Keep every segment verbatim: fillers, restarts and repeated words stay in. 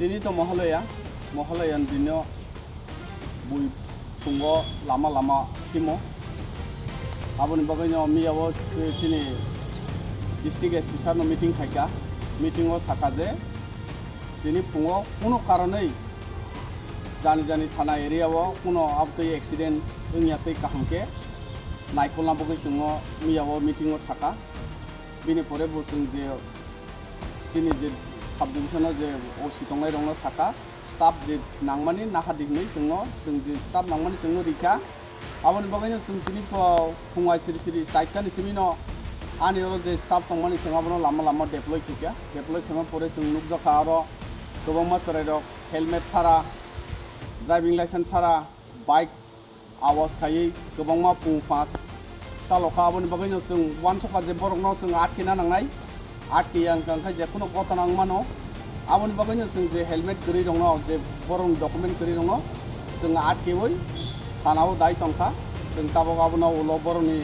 Tini to Mohalaya, Mohalaya ni dino bui phungo lama lama timo. Aboni bagwi no miya o si-, sini district S P sir no meeting khaika. Meeting o saka je tini phungo kuno karonwi jani jani thana area o kuno abtwi accident wngya tei kaham khe naikolna bagwi chwng o miya o meeting o saka. Bini pore bo chwng je chini je subdivision o je O C tongnai rokno saka, staff je nangmani nahardi hinwi chwngno, chwng je staff nangmani chwngno rikha. Aboni bagwino chwng tini pho phungai siri siri chaitani simino ani oro je staff tongmani chwng abono lama lama deploy khikha. Deploy khema pore chwng nukjakha aro kwbangma chwrairok helmet sara, driving license sara, bike awas khaiwi kwbangma pung pha chalokha. Aboni bagwino chwng uansukha je borokno chwng atkena nangnai. Atkiya wngkha khe je kheno gotona wngmano. Aboni bagwino chwng je helmet kwrwi rokno, je borokni document kwrwi rokno chwng atkiwi thanao dai tongkha. Chwng tabok abono ulo borokni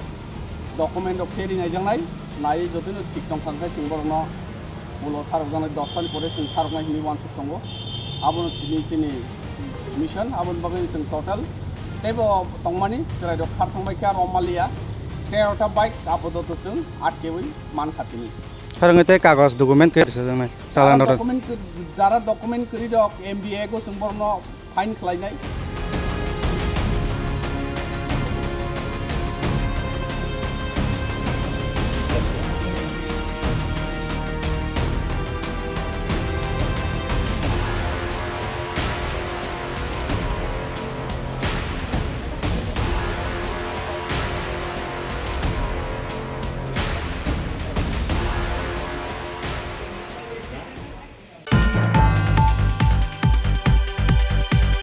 document rok se rinaijaknai. Naiwi jotono thik tongkha khe chwng borokno ulo sarokjaknai, dos tani pore chwng saroknai hinwi uansuk tongo. Abono tini chini mission, aboni bagwi chwng total teibo tongmani chwrairok khar thangbai khe aro maliya terota bike apadoto chwng atkewi mankha tini. Sarwngwi tei kagoj document khe rwchapjaknai, chalano rw- Document kw-, jara document kwrwi rok M B A go chwng borokno fine khlainai.